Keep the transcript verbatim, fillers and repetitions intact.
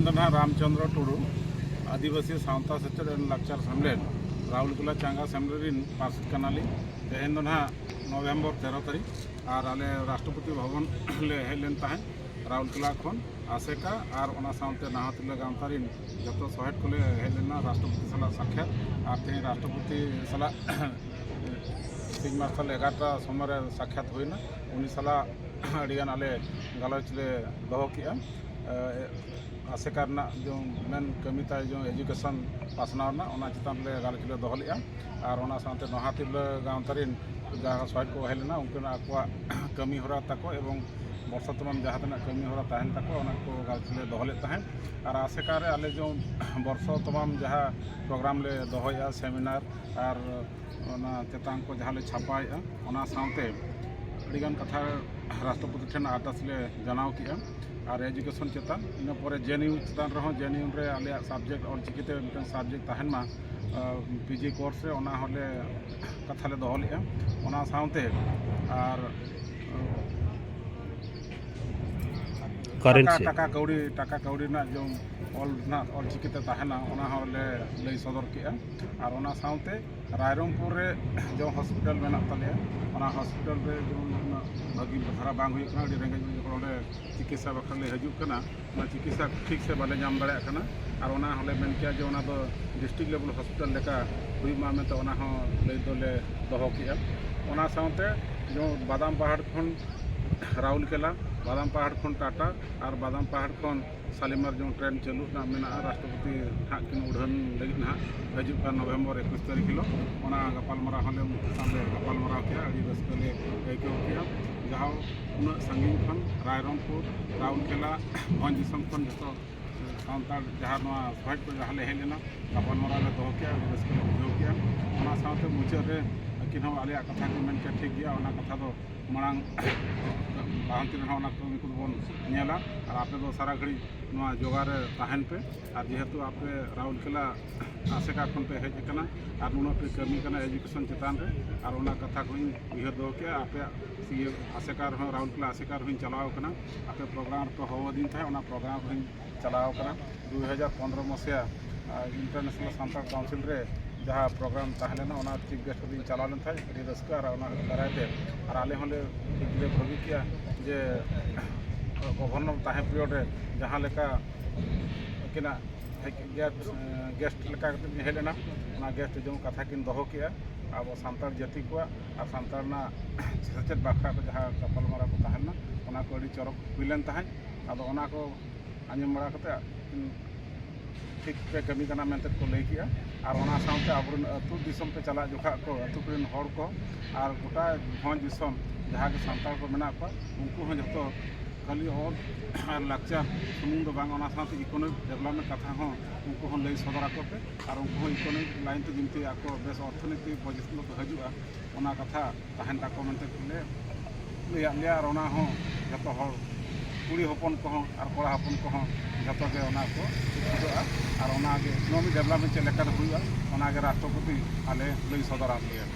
ᱫᱚ ᱱᱟᱦᱟᱜ ᱨᱟᱢᱪᱚᱸᱫᱽᱨᱚ ᱴᱩᱰᱩ, ᱟᱹᱫᱤᱵᱟᱹᱥᱤ ᱥᱟᱶᱛᱟ ᱥᱮᱪᱮᱫ ᱨᱮᱱ ᱞᱟᱠᱪᱟᱨ ᱥᱮᱢᱞᱮᱫ, ᱨᱟᱣᱩᱞᱠᱮᱞᱟ ᱪᱟᱸᱜᱟ ᱥᱮᱢᱞᱮᱫ ᱨᱤᱱ ᱯᱟᱨᱥᱮᱛ ᱠᱟᱱᱟᱞᱤᱧ᱾ ᱛᱮᱦᱮᱧ ᱫᱚ ᱱᱟᱦᱟᱜ ᱱᱚᱵᱷᱮᱢᱵᱚᱨ ᱛᱮᱨᱚ ᱛᱟᱹᱨᱤᱠᱷ, ᱟᱨ ᱟᱞᱮ ᱨᱟᱥᱴᱨᱚᱯᱚᱛᱤ ᱵᱷᱚᱵᱚᱱ ᱞᱮ ᱦᱮᱡ ᱞᱮᱱ ᱛᱟᱦᱮᱸᱫ ᱨᱟᱣᱩᱞᱠᱮᱞᱟ ᱠᱷᱚᱱ᱾ ᱟᱥᱮᱠᱟ ᱟᱨ ᱚᱱᱟ ᱥᱟᱶᱛᱮ ᱱᱟᱦᱟᱜ ᱛᱤᱨᱞᱟᱹ ᱜᱟᱶᱛᱟ ᱨᱤᱱ ᱡᱚᱛᱚ ᱥᱚᱦᱮᱫ ᱠᱚᱞᱮ ᱦᱮᱡ ᱞᱮᱱᱟ ᱨᱟᱥᱴᱨᱚᱯᱚᱛᱤ ᱥᱟᱞᱟᱜ ᱥᱟᱠᱷᱭᱟᱛ᱾ ᱟᱨ ᱛᱮᱦᱮᱧ ᱨᱟᱥᱴᱨᱚᱯᱚᱛᱤ ᱥᱟᱞᱟᱜ ᱥᱤᱧ ᱢᱟᱨᱥᱟᱞ ᱮᱜᱟᱨᱚᱴᱟ ᱥᱚᱢᱚᱭ ᱨᱮ ᱥᱟᱠᱷᱭᱟᱛ ᱦᱩᱭᱱᱟ᱾ ᱩᱱᱤ ᱥᱟᱞᱟᱜ ᱟᱹᱰᱤᱜᱟᱱ ᱟᱞᱮ ᱜᱟᱞᱚᱪ ᱞᱮ ᱫᱚᱦᱚ ᱠᱮᱜᱼᱟ᱾ ᱮ, ᱟᱥᱮᱠᱟ ᱨᱮᱱᱟᱜ ᱡᱮ ᱢᱮᱱ ᱠᱟᱹᱢᱤ ᱛᱟᱭ ᱡᱮ education ᱯᱟᱥᱱᱟᱣ ᱨᱮᱱᱟᱜ, ᱚᱱᱟ ᱪᱮᱛᱟᱱ ᱨᱮ ᱜᱟᱞᱚᱪ ᱞᱮ ᱫᱚᱦᱚ ᱞᱮᱜᱼᱟ᱾ ᱟᱨ ᱚᱱᱟ ᱥᱟᱶᱛᱮ ᱱᱚᱦᱟ ᱛᱤᱨᱞᱟᱹ ᱜᱟᱶᱛᱟ ᱨᱮᱱ ᱡᱟᱦᱟᱸ ᱥᱚᱦᱮᱫ ᱠᱚ ᱦᱮᱡ ᱞᱮᱱᱟ, ᱩᱱᱠᱩ ᱟᱠᱚᱣᱟᱜ ᱠᱟᱹᱢᱤ ᱦᱚᱨᱟ ᱛᱟᱠᱚ ᱮᱵᱚᱝ ᱵᱚᱨᱥᱟ ᱛᱚᱢᱟᱢ ᱡᱟᱦᱟᱸ ᱛᱤᱱᱟᱹᱜ ᱠᱟᱹᱢᱤ ᱦᱚᱨᱟ ᱛᱟᱦᱮᱱ ᱛᱟᱠᱚ, ᱚᱱᱟ ᱠᱚ ᱜᱟᱞᱚᱪ ᱞᱮ ᱫᱚᱦᱚ ᱞᱮᱫ ᱛᱟᱦᱮᱸᱫ᱾ ᱟᱨ ᱟᱥᱮᱠᱟ ᱨᱮ ᱟᱞᱮ ᱡᱮ ᱵᱚᱨᱥᱟ ᱛᱚᱢᱟᱢ ᱡᱟᱦᱟᱸ program ᱞᱮ ᱫᱚᱦᱚᱭᱮᱫᱼᱟ, seminar ᱟᱨ ᱚᱱᱟ ᱪᱮᱛᱟᱱ ᱠᱚ ᱡᱟᱦᱟᱸ ᱞᱮ ᱪᱷᱟᱯᱟᱭᱮᱫᱼᱟ, ᱚᱱᱟ ᱥᱟᱶᱛᱮ ᱟᱹᱰᱤᱜᱟᱱ ᱠᱟᱛᱷᱟ ᱨᱟᱥᱴᱨᱚᱯᱚᱛᱤ ᱴᱷᱮᱱ ᱟᱨᱫᱟᱥ ᱞᱮ ᱡᱟᱱᱟᱣ ᱠᱮᱜᱼᱟ᱾ ᱟᱨ education ᱪᱮᱛᱟᱱ, ᱤᱱᱟᱹ ᱯᱚᱨᱮ ᱡᱮ ᱮᱱ ᱭᱩ ᱪᱮᱛᱟᱱ ᱨᱮᱦᱚᱸ, ᱡᱮ ᱮᱱ ᱭᱩ ᱨᱮ ᱟᱞᱮᱭᱟᱜ subject ᱚᱞᱪᱤᱠᱤ ᱛᱮ ᱢᱤᱫᱴᱟᱝ subject ᱛᱟᱦᱮᱱ ᱢᱟ, ᱟᱨ PG course ᱨᱮ, ᱚᱱᱟ ᱦᱚᱸᱞᱮ ᱠᱟᱛᱷᱟ ᱞᱮ ᱫᱚᱦᱚ ᱞᱮᱜᱼᱟ᱾ ᱚᱱᱟ ᱥᱟᱶᱛᱮ ᱟᱨ current ᱴᱟᱠᱟ, ᱥᱮ ᱴᱟᱠᱟ ᱠᱟᱹᱣᱰᱤ, ᱴᱟᱠᱟ ᱠᱟᱹᱣᱰᱤ ᱨᱮᱱᱟᱜ ᱡᱮ ᱚᱞ ᱨᱮᱱᱟᱜ ᱚᱞᱪᱤᱠᱤ ᱛᱮ ᱛᱟᱦᱮᱱᱟ, ᱚᱱᱟ ᱦᱚᱸᱞᱮ ᱞᱟᱹᱭ ᱥᱚᱫᱚᱨ ᱠᱮᱜᱼᱟ᱾ ᱟᱨ ᱚᱱᱟ ᱥᱟᱶᱛᱮ ᱨᱟᱭᱨᱚᱝᱯᱩᱨ ᱨᱮ ᱡᱮ hospital ᱢᱮᱱᱟᱜ ᱛᱟᱞᱮᱭᱟ, ᱚᱱᱟ hospital ᱨᱮ ᱡᱮᱢᱚᱱ ᱩᱱᱟᱹᱜ ᱵᱷᱟᱹᱜᱤ ᱫᱷᱟᱨᱟ ᱵᱟᱝ ᱦᱩᱭᱩᱜ ᱠᱟᱱᱟ, ᱟᱹᱰᱤ ᱨᱮᱸᱜᱮᱡ ᱚᱨᱮᱡ ᱦᱚᱲ ᱚᱸᱰᱮ ᱪᱤᱠᱤᱛᱥᱟ ᱵᱟᱠᱷᱨᱟ ᱞᱮ ᱦᱤᱡᱩᱜ ᱠᱟᱱᱟ, ᱚᱱᱟ ᱪᱤᱠᱤᱛᱥᱟ ᱴᱷᱤᱠ ᱥᱮ ᱵᱟᱞᱮ ᱧᱟᱢ ᱫᱟᱲᱮᱭᱟᱜ ᱠᱟᱱᱟ᱾ ᱟᱨ ᱚᱱᱟ ᱦᱚᱸᱞᱮ ᱢᱮᱱ ᱠᱮᱜᱼᱟ ᱡᱮ ᱚᱱᱟ ᱫᱚ district level hospital ᱞᱮᱠᱟ ᱦᱩᱭᱩᱜ ᱢᱟ ᱢᱮᱱᱛᱮ, ᱚᱱᱟ ᱦᱚᱸ ᱞᱟᱹᱭ ᱫᱚᱞᱮ ᱫᱚᱦᱚ ᱠᱮᱜᱼᱟ᱾ ᱚᱱᱟ ᱥᱟᱶᱛᱮ ᱡᱮᱢᱚᱱ ᱵᱟᱫᱟᱢ ᱯᱟᱦᱟᱲ ᱠᱷᱚᱱ ᱨᱟᱣᱩᱞᱠᱮᱞᱟ, ᱵᱟᱫᱟᱢ ᱯᱟᱦᱟᱲ ᱠᱷᱚᱱ ᱴᱟᱴᱟ ᱟᱨ ᱵᱟᱫᱟᱢ ᱯᱟᱦᱟᱲ ᱠᱷᱚᱱ ᱥᱟᱞᱤᱢᱟᱨ ᱡᱮᱢᱚᱱ train ᱪᱟᱹᱞᱩᱜ ᱨᱮᱱᱟᱜ ᱢᱮᱱᱟᱜᱼᱟ, ᱨᱟᱥᱴᱨᱚᱯᱚᱛᱤ ᱦᱟᱸᱜ ᱠᱤᱱ ᱩᱰᱷᱟᱹᱱ ᱞᱟᱹᱜᱤᱫ ᱱᱟᱦᱟᱜ ᱦᱤᱡᱩᱜ ᱠᱟᱱ ᱱᱚᱵᱷᱮᱢᱵᱚᱨ ᱮᱠᱩᱥ ᱛᱟᱹᱨᱤᱠᱷ ᱦᱤᱞᱳᱜ᱾ ᱚᱱᱟ ᱜᱟᱯᱟᱞᱢᱟᱨᱟᱣ ᱦᱚᱸᱞᱮ ᱩᱱᱠᱩ ᱥᱟᱶᱞᱮ ᱜᱟᱯᱟᱞᱢᱟᱨᱟᱣ ᱠᱮᱜᱼᱟ, ᱟᱹᱰᱤ ᱨᱟᱹᱥᱠᱟᱹ ᱞᱮ ᱟᱹᱭᱠᱟᱹᱣ ᱠᱮᱜᱼᱟ᱾ ᱡᱟᱦᱟᱸ ᱩᱱᱟᱹᱜ ᱥᱟᱺᱜᱤᱧ ᱠᱷᱚᱱ ᱨᱟᱭᱨᱚᱝᱯᱩᱨ, ᱨᱟᱣᱩᱞᱠᱮᱞᱟ, ᱵᱷᱚᱸᱡᱽ ᱫᱤᱥᱚᱢ ᱠᱷᱚᱱ ᱡᱚᱛᱚ ᱥᱟᱱᱛᱟᱲ ᱡᱟᱦᱟᱸ ᱱᱚᱣᱟ ᱥᱚᱦᱮᱫ ᱠᱚ ᱡᱟᱦᱟᱸ ᱞᱮ ᱦᱮᱡ ᱞᱮᱱᱟ, ᱜᱟᱯᱟᱞᱢᱟᱨᱟᱣ ᱞᱮ ᱫᱚᱦᱚ ᱠᱮᱜᱼᱟ, ᱟᱹᱰᱤ ᱨᱟᱹᱥᱠᱟᱹ ᱞᱮ ᱵᱩᱡᱷᱟᱹᱣ ᱠᱮᱜᱼᱟ᱾ ᱚᱱᱟ ᱥᱟᱶᱛᱮ ᱢᱩᱪᱟᱹᱫ ᱨᱮ ᱟᱹᱠᱤᱱ ᱦᱚᱸ ᱟᱞᱮᱭᱟᱜ ᱠᱟᱛᱷᱟ ᱠᱤᱱ ᱢᱮᱱ ᱠᱮᱜᱼᱟ, ᱴᱷᱤᱠ ᱜᱮᱭᱟ, ᱚᱱᱟ ᱠᱟᱛᱷᱟ ᱫᱚ ᱢᱟᱲᱟᱝ ᱞᱟᱦᱟᱱᱛᱤ ᱨᱮᱦᱚᱸ ᱚᱱᱟ ᱠᱟᱹᱢᱤ ᱠᱚᱫᱚ ᱵᱚᱱ ᱧᱮᱞᱟ᱾ ᱟᱨ ᱟᱯᱮ ᱫᱚ ᱥᱟᱨᱟ ᱜᱷᱟᱹᱲᱤᱡ ᱱᱚᱣᱟ ᱡᱳᱜᱟ ᱨᱮ ᱛᱟᱦᱮᱱ ᱯᱮ᱾ ᱟᱨ ᱡᱮᱦᱮᱛᱩ ᱟᱯᱮ ᱨᱟᱣᱩᱞᱠᱮᱞᱟ ᱟᱥᱮᱠᱟ ᱠᱷᱚᱱ ᱯᱮ ᱦᱮᱡ ᱟᱠᱟᱱᱟ ᱟᱨ ᱱᱩᱱᱟᱹᱜ ᱯᱮ ᱠᱟᱹᱢᱤ ᱠᱟᱱᱟ education ᱪᱮᱛᱟᱱ ᱨᱮ, ᱟᱨ ᱚᱱᱟ ᱠᱟᱛᱷᱟ ᱠᱚᱧ ᱩᱭᱦᱟᱹᱨ ᱫᱚᱦᱚ ᱠᱮᱜᱼᱟ᱾ ᱟᱯᱮᱭᱟᱜ ᱤᱭᱟᱹ ᱟᱥᱮᱠᱟ ᱨᱮᱦᱚᱸ, ᱨᱟᱣᱩᱞᱠᱮᱞᱟ ᱟᱥᱮᱠᱟ ᱨᱮᱦᱚᱸᱧ ᱪᱟᱞᱟᱣ ᱟᱠᱟᱱᱟ, ᱟᱯᱮ program ᱨᱮᱯᱮ ᱦᱚᱦᱚ ᱟᱹᱫᱤᱧ ᱛᱟᱦᱮᱸᱫ, ᱚᱱᱟ program ᱨᱮᱦᱚᱸᱧ ᱪᱟᱞᱟᱣ ᱠᱟᱱᱟ᱾ ᱫᱩ ᱦᱟᱡᱟᱨ ᱯᱚᱱᱨᱚ ᱢᱟᱥᱤᱭᱟ ᱤᱱᱴᱟᱨᱱᱮᱥᱱᱟᱞ ᱥᱟᱱᱛᱟᱲ ᱠᱟᱣᱩᱱᱥᱤᱞ ᱨᱮ ᱡᱟᱦᱟᱸ ᱯᱨᱳᱜᱨᱟᱢ ᱛᱟᱦᱮᱸ ᱞᱮᱱᱟ, ᱚᱱᱟ ᱪᱤᱯ ᱜᱮᱥᱴ ᱨᱮᱞᱤᱧ ᱪᱟᱞᱟᱣ ᱞᱮᱱ ᱛᱟᱦᱮᱸᱫ, ᱟᱹᱰᱤ ᱨᱟᱹᱥᱠᱟᱹ᱾ ᱟᱨ ᱚᱱᱟ ᱫᱟᱨᱟᱭ ᱛᱮ ᱟᱨ ᱟᱞᱮ ᱦᱚᱸᱞᱮ ᱞᱮ ᱵᱷᱟᱹᱵᱤ ᱠᱮᱜᱼᱟ ᱡᱮ ᱜᱚᱵᱷᱚᱨᱱᱚᱨ ᱛᱟᱦᱮᱸ ᱯᱤᱨᱤᱭᱳᱰ ᱨᱮ ᱡᱟᱦᱟᱸ ᱞᱮᱠᱟ ᱟᱹᱠᱤᱱᱟᱜ ᱦᱮᱡ, ᱜᱮᱥᱴ, ᱜᱮᱥᱴ ᱞᱮᱠᱟ ᱠᱟᱛᱮ ᱠᱤᱱ ᱦᱮᱡ ᱞᱮᱱᱟ, ᱚᱱᱟ ᱜᱮᱥᱴ ᱡᱮᱢᱚᱱ ᱠᱟᱛᱷᱟ ᱠᱤᱱ ᱫᱚᱦᱚ ᱠᱮᱜᱼᱟ, ᱟᱵᱚ ᱥᱟᱱᱛᱟᱲ ᱡᱟᱹᱛᱤ ᱠᱚᱣᱟᱜ ᱟᱨ ᱥᱟᱱᱛᱟᱲ ᱨᱮᱱᱟᱜ ᱥᱮᱪᱮᱫ ᱵᱟᱠᱷᱨᱟ ᱠᱚ ᱡᱟᱦᱟᱸ ᱜᱟᱯᱟᱞᱢᱟᱨᱟᱣ ᱠᱚ ᱛᱟᱦᱮᱸ ᱞᱮᱱᱟ, ᱚᱱᱟ ᱠᱚ ᱟᱹᱰᱤ ᱪᱚᱨᱚᱠ ᱦᱩᱭ ᱞᱮᱱ ᱛᱟᱦᱮᱸᱫ᱾ ᱟᱫᱚ ᱚᱱᱟ ᱠᱚ ᱟᱸᱡᱚᱢ ᱵᱟᱲᱟ ᱠᱟᱛᱮ ᱴᱷᱤᱠ ᱯᱮ ᱠᱟᱹᱢᱤ ᱠᱟᱱᱟ ᱢᱮᱱᱛᱮ ᱠᱚ ᱞᱟᱹᱭ ᱠᱮᱜᱼᱟ᱾ ᱟᱨ ᱚᱱᱟ ᱥᱟᱶᱛᱮ ᱟᱵᱚᱨᱮᱱ ᱟᱹᱛᱩ ᱫᱤᱥᱚᱢ ᱯᱮ ᱪᱟᱞᱟᱜ ᱡᱚᱠᱷᱟᱜ ᱠᱚ, ᱟᱹᱛᱩ ᱠᱚᱨᱮᱱ ᱦᱚᱲ ᱠᱚ ᱟᱨ ᱜᱚᱴᱟ ᱵᱷᱚᱸᱡᱽ ᱫᱤᱥᱚᱢ ᱡᱟᱦᱟᱸ ᱜᱮ ᱥᱟᱱᱛᱟᱲ ᱠᱚ ᱢᱮᱱᱟᱜ ᱠᱚᱣᱟ, ᱩᱱᱠᱩ ᱦᱚᱸ ᱡᱷᱚᱛᱚ ᱠᱷᱟᱹᱞᱤ ᱚᱞ ᱟᱨ ᱞᱟᱠᱪᱟᱨ ᱥᱩᱢᱩᱝ ᱫᱚ ᱵᱟᱝ, ᱚᱱᱟ ᱥᱟᱶᱛᱮ ᱤᱠᱳᱱᱚᱢᱤᱠ ᱰᱮᱵᱷᱞᱚᱯᱢᱮᱱᱴ ᱠᱟᱛᱷᱟ ᱦᱚᱸ ᱩᱱᱠᱩ ᱦᱚᱸ ᱞᱟᱹᱭ ᱥᱚᱫᱚᱨ ᱟᱠᱚ ᱯᱮ᱾ ᱟᱨ ᱩᱱᱠᱩ ᱦᱚᱸ ᱤᱠᱳᱱᱚᱢᱤᱠ ᱞᱟᱭᱤᱱ ᱛᱮ ᱡᱤᱱᱛᱮ ᱟᱠᱚ ᱵᱮᱥ ᱚᱨᱛᱷᱚᱱᱤᱛᱤ ᱯᱚᱡᱤᱥᱚᱱ ᱨᱮᱠᱚ ᱦᱤᱡᱩᱜᱼᱟ, ᱚᱱᱟ ᱠᱟᱛᱷᱟ ᱛᱟᱦᱮᱱ ᱛᱟᱠᱚ ᱢᱮᱱᱛᱮ ᱞᱮ ᱞᱟᱹᱭᱟᱫ ᱞᱮᱭᱟ᱾ ᱟᱨ ᱚᱱᱟ ᱦᱚᱸ ᱡᱷᱚᱛᱚ ᱦᱚᱲ, ᱠᱩᱲᱤ ᱦᱚᱯᱚᱱ ᱠᱚᱦᱚᱸ ᱟᱨ ᱠᱚᱲᱟ ᱦᱚᱯᱚᱱ ᱠᱚᱦᱚᱸ ᱡᱷᱚᱛᱚ ᱜᱮ ᱚᱱᱟ ᱠᱚ ᱪᱷᱩᱴᱟᱹᱜᱼᱟ᱾ ᱟᱨ ᱚᱱᱟᱜᱮ ᱤᱠᱳᱱᱚᱢᱤᱠ ᱰᱮᱵᱷᱞᱚᱯᱢᱮᱱᱴ ᱪᱮᱫ ᱞᱮᱠᱟᱛᱮ ᱦᱩᱭᱩᱜᱼᱟ, ᱚᱱᱟᱜᱮ ᱨᱟᱥᱴᱨᱚᱯᱚᱛᱤ ᱟᱞᱮ ᱞᱟᱹᱭ ᱥᱚᱫᱚᱨᱟᱫ ᱞᱮᱭᱟ᱾